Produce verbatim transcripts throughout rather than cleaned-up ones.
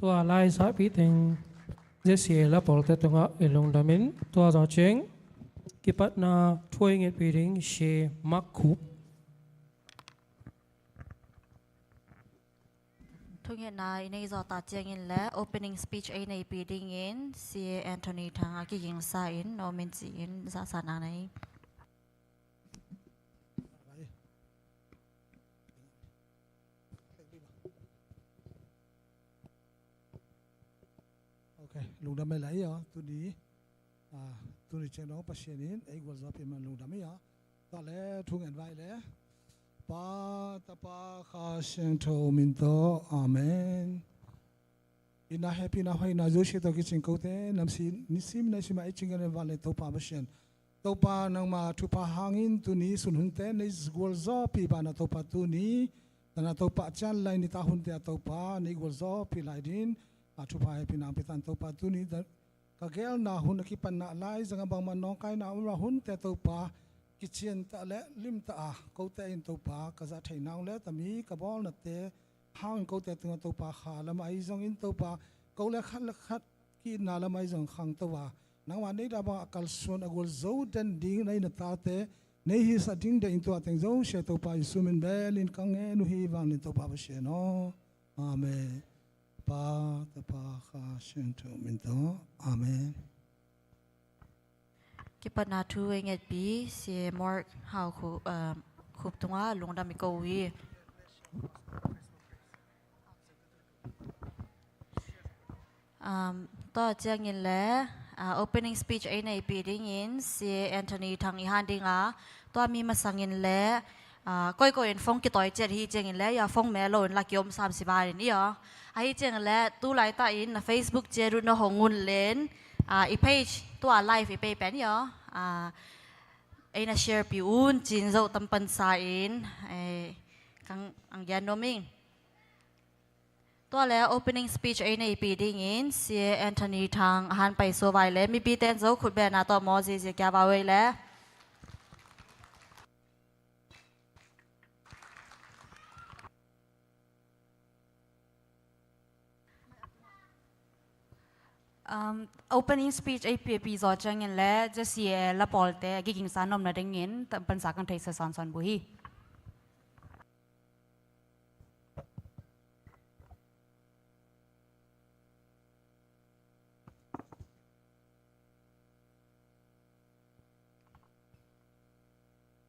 Tua lai sahpi teng Z C A la pawlte tungah i lungdam in, tua zawh ciang kipatna thu i ngetpih ding Sia Mak Khup. Thungetna i nei zawh ta ciangin le opening speech ei neihpih dingin Sia Anthony Thang a kigingsa in na om in ci-in zahsa na nei. Ok, lungdam ei la i aw, tuni, ah, tuni ciang dong Pasian in ei gualzawhpih man lungdam i aw. Tua le thungen vai le. Pa, Tapa, Kha Siangtho min tawh. Amen. Ina hehpihna hoihna Jesuh tawh kicing kote, namsi nisim naisim a ei cingkan in vanleng Topa Pasian. Topa nangma thupha hangin tuni sun hunte nei gualzawhpih banah Topa tuni, nana Topa a cian lai nitak hunte a Topa nei gualzawhpih lai din, a thupha hehpihna hong pia tan Topa tuni, ka gelna hun a kipatna lai zanga bangmah nawngkaina a om lo hunte Topa, kiciantah le limtah a kote in Topa ka zah theihna hong le tami ka bawlnate hangin kote tungah Topa kha lamah ahi zongin Topa ko le khat le khat ki-itna lamah ahi zong khangto a nangmah neihdah bangah kalsuan a gualzo den ding na tate nei hisah ding deih in tua teng zosia Topa Jesuh min belin ka ngen uh hi vanleng Topa Pasian aw. Amen. Pa, Tapa, Kha Siangtho min tawh. Amen. Kipatna thu ei ngetpih Sia Mark Hau Khup, ah, Khup tungah lungdam i ko uh hi. Um, tua ciangin le, ah, opening speech ei neihpih dingin Sia Anthony Thang i han dinga, tua mi masangin le, ah, koikoi in phone kitawi ciat hi ciangin le, ia phone meh lo in la kiom sam si banin i aw. Ahi ciangin le, tu laitah in na Facebook ciat uh na hong un len, ah, i page tua live i pei pen i aw. Ah, ei na share pih un cin zoh tampan sa in, eh, kang ang gian nuam ing. Tua le opening speech ei neihpih dingin Sia Anthony Thang a han pai sua vai le mipi ten zo khut bena tawh maw zizia kia vau ei le. Um, opening speech ei piapih zawh ciangin le Z C A la pawlte a kigingsa nuam nadingin tampan sa kang thei sa sawnsawn bu hi.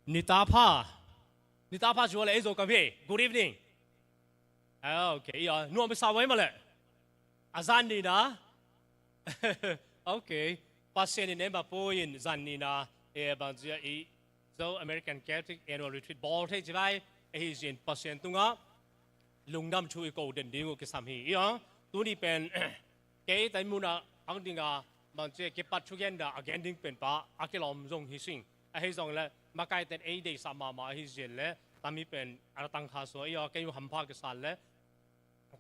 Nitapha. Nitapha zuale ei zo ka ve. Good evening. Ah, ok, ia nuam pisa vai male. A zan ni na. Ok. Pasian in ei ma pu in zan ni na, eh, bang zia i Zo American Catholic Annual Retreat bawl thei ci lai, ahi zin Pasian tungah lungdam thu i ko den ding uh kisam hi. Ia, tuni pen, kei tai muna ang dinga, bang ci kipat thugen da, a gen ding pen pa, a kilawm zong hi sing. Ahi zong le, makai ten ei deisa mama ahi zin le, tami pen, a tang kha so, ia, kei uh hampha kisan le,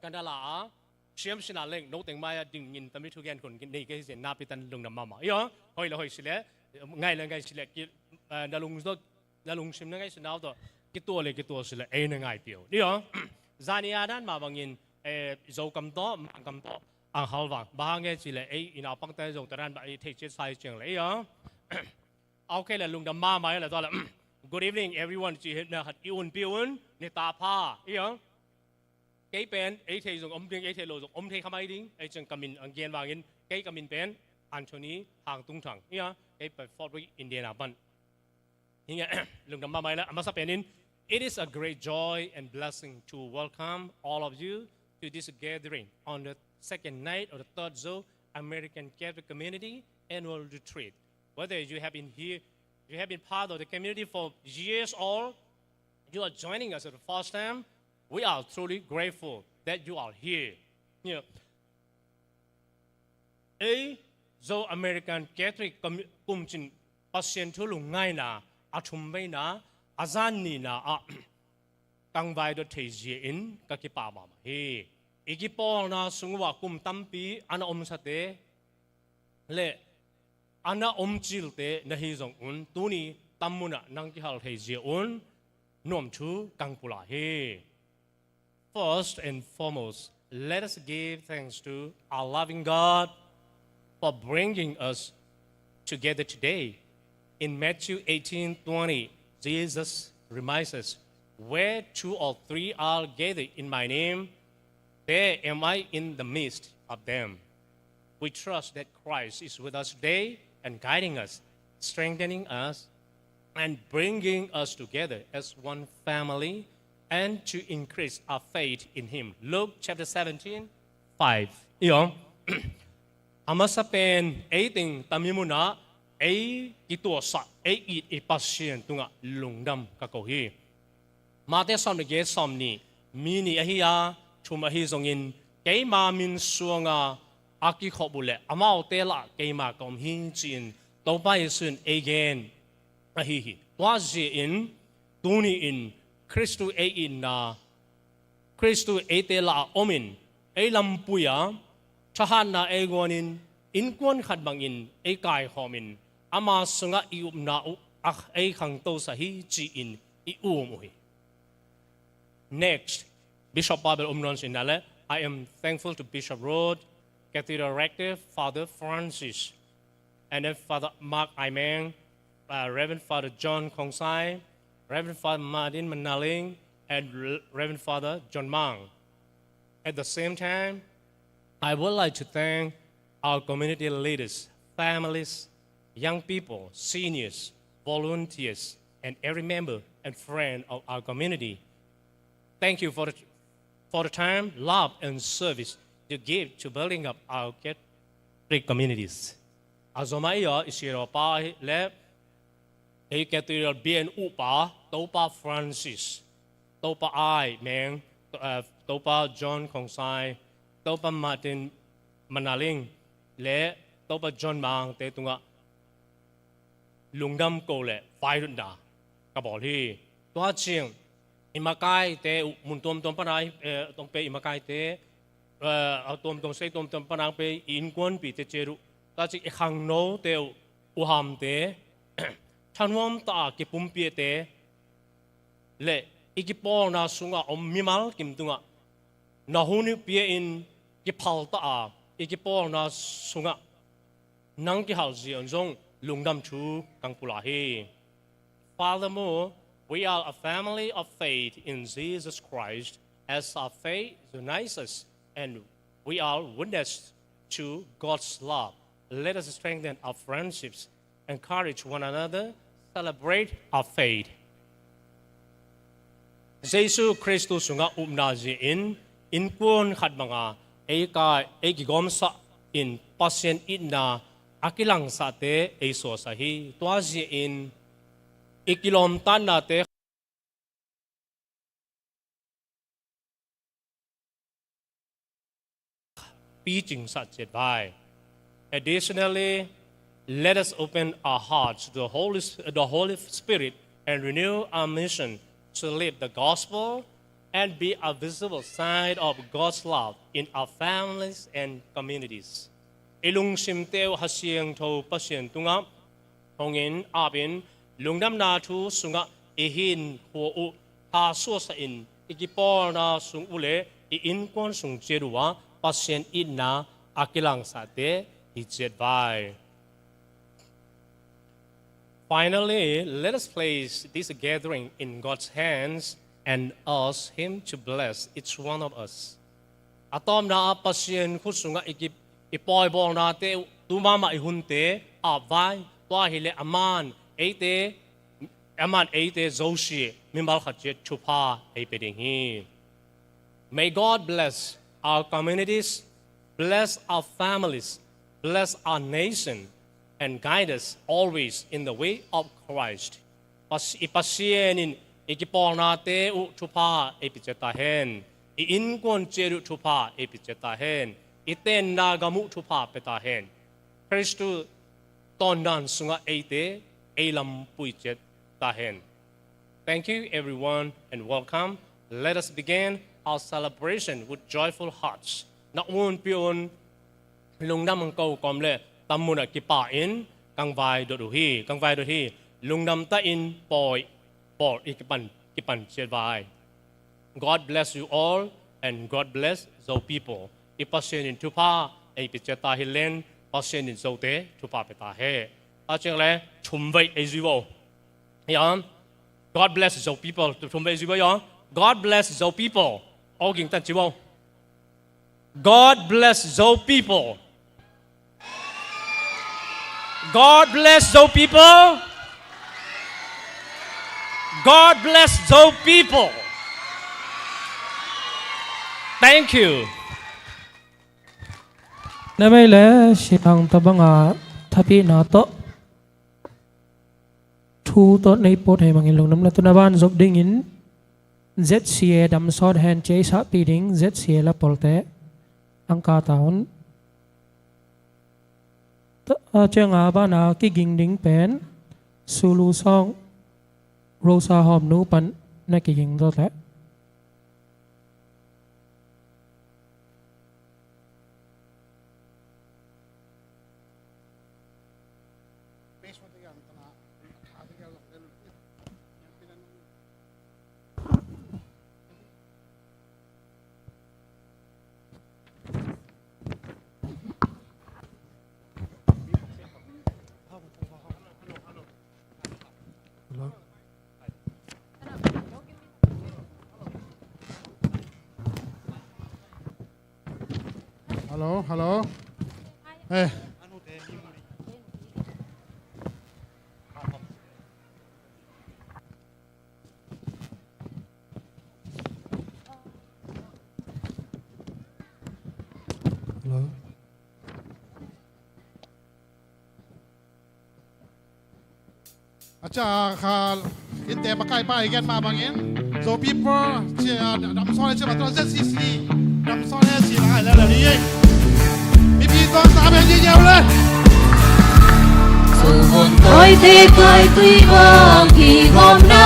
Kan dala a, siam sina leng, no teng mai a dingin tami thugen khun nei kei hi zen napi tan lungdam mama. Ia, hoi le hoi sile, ngai le ngai sile, ki, eh, na lung zo, na lungsim na ngai sina to, kitua le kitua sile, ei na ngai piu. Ia, zani a dan ma bangin, eh, zo kam to, ma kam to, ang hal vang. Ba nge sile, ei, ina pang tan zo taran ba, ei, thei chet sai cheng le, ia. Okay le lungdam mama le to le. Good evening, everyone. Ci na hat i un pi un, ni ta pha. Ia. Kei pen, ei thei zong om ding, ei thei lo zong om thei khamai ding, ei ciang ka min ang gen vangin, kei ka min pen, Anthony Hang Tung Thang. Ia, kei pen Fort Worth, Indiana pan. Hinga, lungdam mama le, a masa penin, it is a great joy and blessing to welcome all of you to this gathering on the second night of the Third Zo American Catholic Community Annual Retreat. Whether you have been here, you have been part of the community for years or you are joining us for the first time, we are truly grateful that you are here. You know, ei Zo American Catholic commu-, kumcin Pasian thu lungngaina, a thum veina, a zan nina ah, kangvai dot thei zia in ka kipa mama hi. I kipawlna sung uah kum tampi ana omsate le ana omcilte na hi zong un, tuni tammunah nang kihal thei zia un, nuam thu kang pula hi. First and foremost, Let us give thanks to our loving God for bringing us together today. In Matthew eighteen twenty, Jesus reminds us, "Where two or three are gathered in my name, there am I in the midst of them." We trust that Christ is with us today and guiding us, strengthening us, and bringing us together as one family and to increase our faith in Him. Luke chapter seventeen, five. Iyo. A masa pen ei teng tami munah ei kituahsah, ei it i Pasian tungah lungdam ka ko hi. Mate sawm le giat, sawm nih, mi nih ahi a, thum ahi zongin keima min suanga a kikhop uh leh amaute lah keima ka om hi, ci-in Topa Jesu in ei gen ahi hi. Tua zia-in tuni-in Khristu ei itna, Khristu eite lah a omin ei lampui a, thahatna ei guanin, innkuan khat bangin ei kaikhawmin, ama sungah i upna uh a ei khangtosah hi, ci-in i um uh hi. Next, Bishop Pavel Umnon Sinale, I am thankful to Bishop Road, Cathedral Rector, Father Francis, and then Father Mark Aimeng, uh, Reverend Father John Khongsai, Reverend Father Martin Manaling, and Re-, Reverend Father John Mang. At the same time, I would like to thank our community leaders, families, young people, seniors, volunteers, and every member and friend of our community. Thank you for the, for the time, love, and service you give to building up our Catholic communities. A zom a i aw, i siro pa le ei Cathedral bian uh pa, Topa Francis, Topa Ai Meng, eh, Topa John Khongsai, Topa Martin Manaling le Topa John Mang te tungah lungdam ko le vailutna ka bawl hi. Tua ciang i makaite uh mun tuamtuam pana, eh, tong pe i makaite, eh, a tuamtuam sei tuamtuam pana pe i innkuanpite ciat uh, tua ciang i khangnote uh, uhamte, thanuam ta a kipumpiate le i kipawlna sungah om mimal kim tungah na hun uh pia-in kiphal ta a i kipawlna sungah nang kihalzia un zong lungdam thu kang pula hi. Furthermore, we are a family of faith in Jesus Christ, as our faith unites us, and we are witness to God's love. Let us strengthen our friendships, encourage one another, celebrate our faith. Jesu Khristu sungah upna zia-in innkuan khat banga ei ka, ei kigawmsah in Pasian itna a kilangsahte ei suasah hi. Tua zia-in i kilawmtatnate picingsah ciat vai. Additionally, let us open our hearts to the Holy, the Holy Spirit and renew our mission to live the gospel and be a visible sign of God's love in our families and communities. I lungsimte uh Kha Siangtho Pasian tungah hongin apin, lungdamna thu sungah i hinkhua uh tha suasahin, i kipawlna sung uh le i innkuan sung ciat uh ah Pasian itna a kilangsahte hi ciat vai. Finally, let us place this gathering in God's hands and ask Him to bless each one of us. A tawpna ah Pasian khut sungah i ki, i pawibawlnate uh, tu mahmah i hunte ap vai, tua hileh a man eite, a man eite zosia mimal khat ciat thupha ei pia ding hi. May God bless our communities, bless our families, bless our nation, and guide us always in the way of Christ. Pas-, i Pasian in i kipawlnate uh thupha ei pia ciat ta hen. I innkuan ciat uh thupha ei pia ciat ta hen. I tenna gam uh thupha pia ta hen. Khristu tawndan sungah eite ei lampui ciat ta hen. Thank you, everyone, and welcome. Let us begin our celebration with joyful hearts. Na unpi un, lungdam ang ko kawm le tam munah kipa in kang vai dot uh hi, kang vai dot hi. Lungdam ta in pawi, pawi i kipan, kipan ciat vai. God bless you all, and God bless Zo people. I Pasian in thupha ei pia ciat ta hi leng, Pasian in Zote thupha pia ta hen. A ciang le thumvei ei zui vo. Ya. God bless Zo people. Thumvei ei zui vo ya. God bless Zo people. Aw gingtan ci vo. God bless Zo people. God bless Zo people. God bless Zo people. Thank you. Na vei le siang tabanga thapihna tawh thu tawh nei pawt hei mangin lungdam la. Tuna ban zop dingin Z C A damsawt hen, cia i sahpih ding Z C A la pawlte ang ka ta un. Ta, a, cianga bana kiging ding pen Sulu sawng Rosa Hawmnu pan na kiging dawt leh. Hello, hello. Hey. Hello. A cia kha innte makai pa i gen mah bangin Zo people cia damsawt le cia mah tua Z C C damsawt le cia lai le le ni. Mipi tawng sa ben ni yau le. Oi te kai tui bang ki gom na.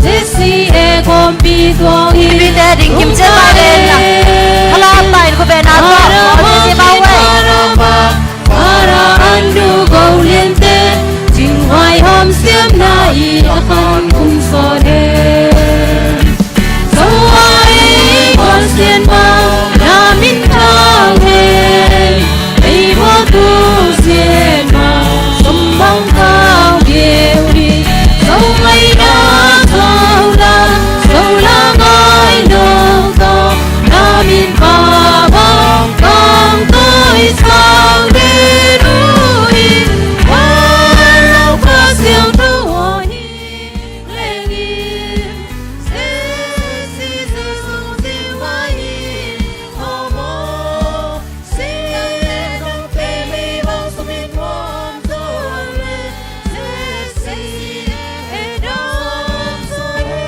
Z C A gom pi tuang i. Mipi te ding kim cia lai le na. Hala pai ku ben a tua. Oi te cia lai le. Para an du go liante, cinghuai hawm siamna i a khan kum sawt e. Zo a ei gual sian ma, na min thang e. Ei gual tu sian ma, sum bang kau geu hi. Zo ngai na, zo la, zo la ngai no to. Na min pa bang kang toi sau de nu hi. Wa lau ka siang tu hi leng in. Se si se sung si wa hi. Ho mo si le dong te mi bang su min wam zo le. Se si e dong su le.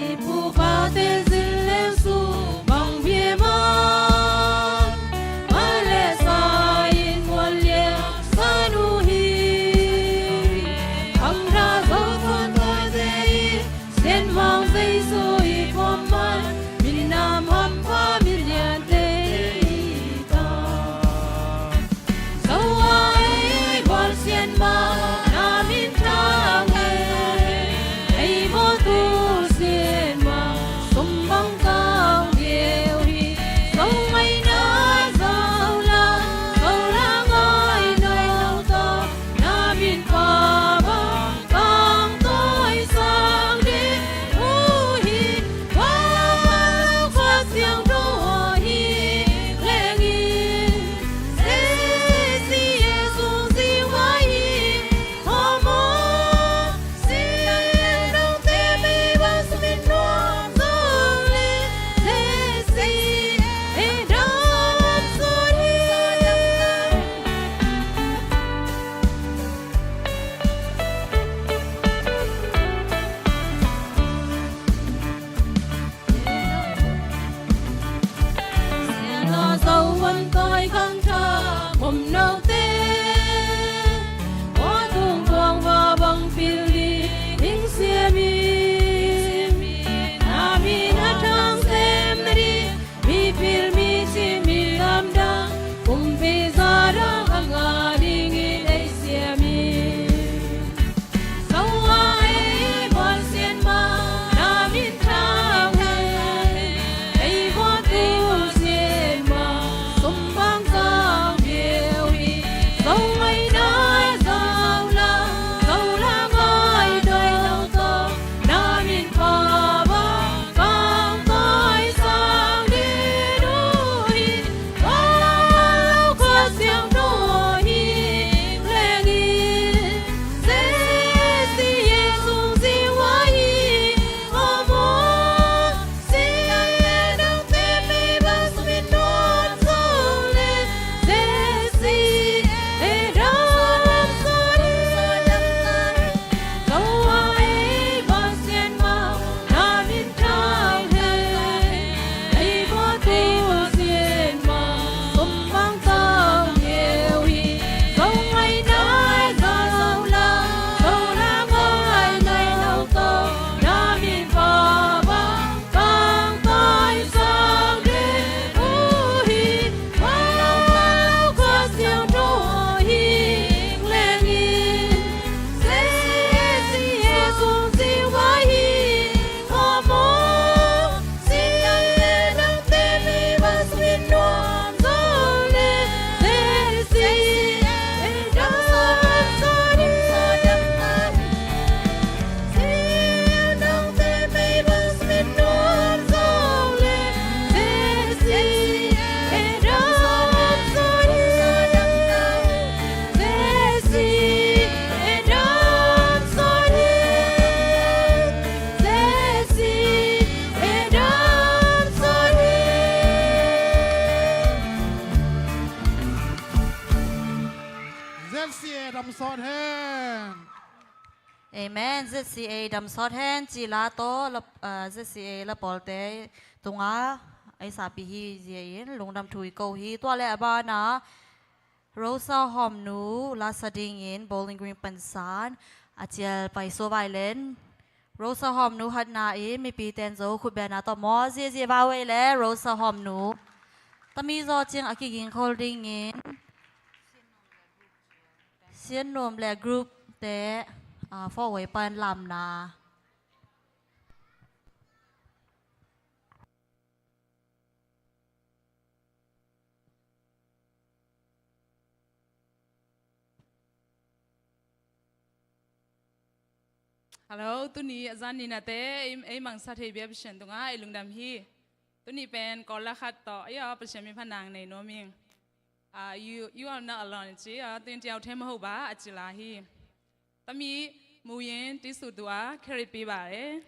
I pu pate zin leng su bang bia man, man le sa in gual liang sa nu hi. Ang da zo suan tua ze i, sian mang zei su i kuam man, min nam hampha min liante i ta. Zo a ei gual sian ma, na min thang e. Ei gual tu sian ma, sum bang kau geu hi. Zo ngai na, zo la, zo la ngai no to. Na min pa bang kang toi sang ding uh hi. Wa lau ka siang tu hi leng in. Se si e sung si wa hi. Ho mo si le dong te mi Amen. Z C A dam sawt hen ci la tawh la, ah, Z C A la pawlte tungah ei sapi hi zia in lungdam thu i ko hi. Tua le a bana Rosa Hawmnu la sa dingin Bowling Green pansan a cial pai Sua Vailen. Rosa Hawmnu hatna in mipi ten zo khutbena tawh maw zia zia vawei le Rosa Hawmnu. Tami zaw ciang a kiging khol dingin Sian Nuam le group te, ah, forward pan lamna. Hello, tuni a zan ninate ei, ei mangsa thei bia Pasian tungah ei lungdam hi. Tuni pen Kawl la khat tawh, ia, Pasian min phanang nei nuam ing. Ah, you, you are not alone ci, ah, twenty out them hoba a ci la hi. Tami muyin tisu tua kherit pi ba e.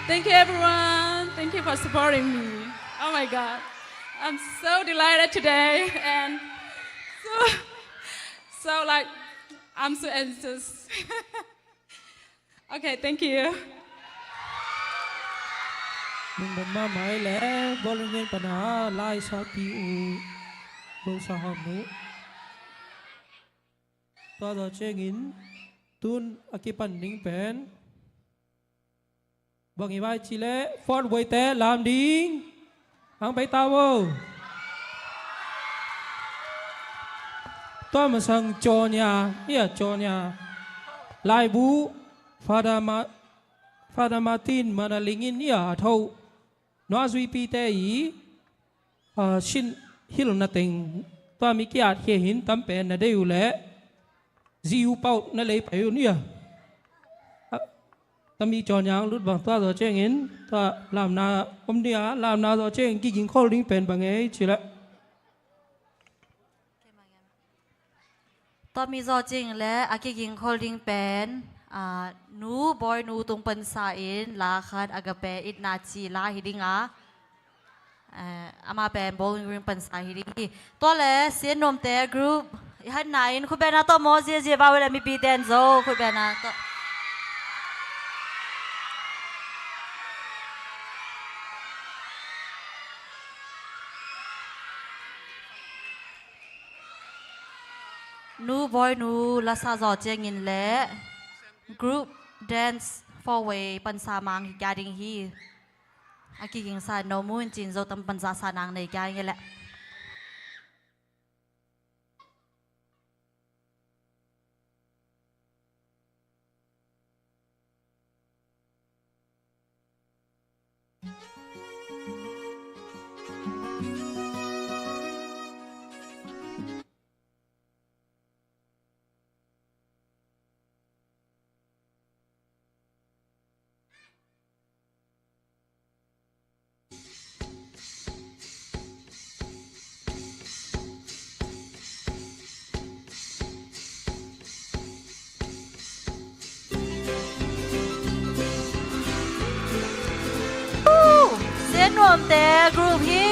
Thank you, everyone. Thank you for supporting me. Oh my God. I'm so delighted today and so, so like, I'm so anxious. Okay, thank you. Min ban mahmah ei le bawlung gen pana lai sapi uh Bo Sang Hawm uh. Tua zawh ciangin tun a kipan ding pen bang i vai ci le fourth way te lam ding. Ang pai ta vo. Tua masang Jonya, ia Jonya. Laibu Father Ma-, Father Martin Manalingin ia a tho. Nua zuipite i, ah, sin hilh na teng tua mi kiat khia hin tam pen na dei uh le. Zi uh pauk na lei pai uh nia. Ah, tami cawn yang lut bang tua zaw ciangin tua lamna om nia, lamna zaw ciangin kiging khol ding pen bang ei ci le. Tua mi zaw ciangin le a kiging khol ding pen, ah, nu Bawi Nu tung pansa in la khat Agape Itna ci la hi ding a. Eh, amah pen bawlung ring pansa hi ding hi. Tua le Sian Nuamte group i hatna in khutbetna tawh maw, ziazia vau le mipite in zo khutbetna tawh. Nu Bawi Nu lasa zaw ciangin le group dance four way pansa mang hi kia ding hi. A kiging sa no mu in cin zo tam pansa sa nang nei kia ding hi le. Sian Nuamte group hi.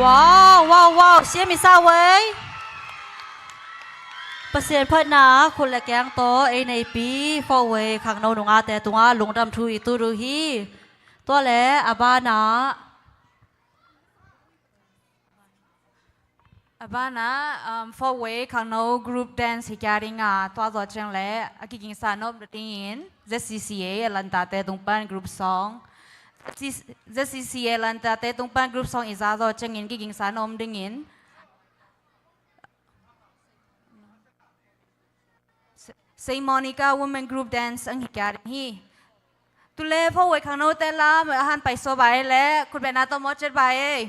Wow, wow, wow, siam i sa uh ei. Pasian phatna khut le keng tawh ei neipi Fowei khangno nungakte tungah lungdam thu i tut uh hi. Tua le a banah, a banah, um, Fowei khangno group dance hi kia ding a, tua zawh ciang le a kigingsa nop dingin Z C C A Atlanta te tung pan group song, Z C C A Atlanta te tung pan group song i za zawh ciangin kigingsa nop dingin Saint Monica Women Group Dance ang hi kia ding hi. Tu le Fowei khangnote lam a han pai sua bai le khutbetna tawh mawh ciat bai ei.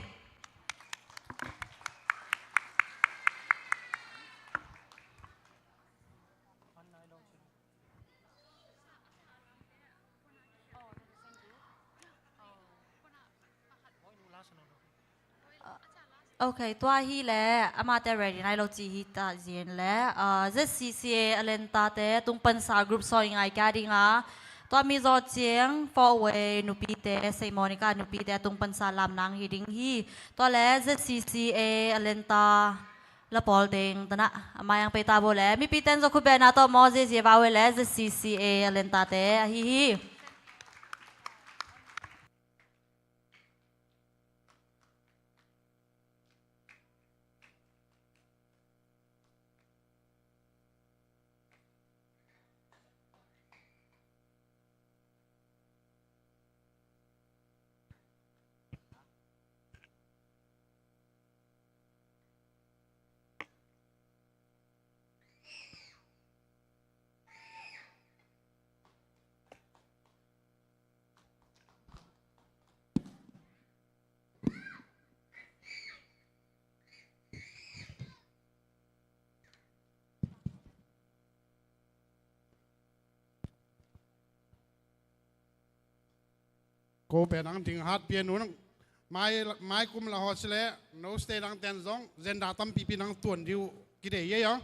Ok, tua hi le amate ready nai lo ci hi ta zin le, ah, Z C C A Atlanta te tung pansa group song i ngai kia ding a, tua mi zawh ciang Fowei nupite, Saint Monica nupite tung pansa lam nang hi ding hi. Tua le Z C C A Atlanta la pawl teng tanah a mai ang pei ta bo le mipi ten zawh khutbetna tawh mawh ziazia vau ei le Z C C A Atlanta te ahi hi. Ko pen ang ding hat pian un ang. Mai, mai kum la hawh si le no stay nang ten zong zenda tampipi nang tuan diu kidei ye yo.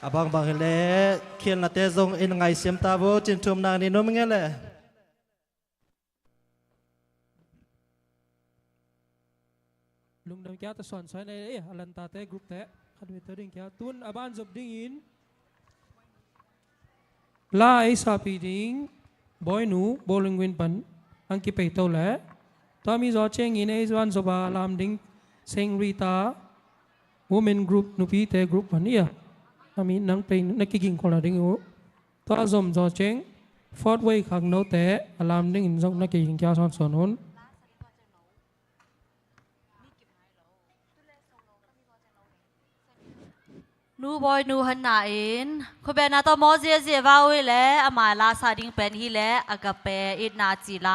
A bangbang hileh khelnate zong in ngaihsiam ta vo, cin thum nang ni num nge le. Lungdam kia ta suan suai nei, eh, a lantate group te khat vei to ding kia. Tun a ban zop dingin la ei sapi ding Boinu Bowling Green pan ang kipei to le. Tua mi zaw ciangin ei zuan zop a lam ding Saint Rita Women Group, nupite group pan ia. A mi nang pei na kiging kola ding uh. Tua zom zaw ciang fourth wave khak note a lam dingin zong na kei in kia suan suan un. Nu Bawi Nu Hanna in khubena tawh maw ziazia va uh hileh a mai la sa ding pen hileh Agape itna ci la.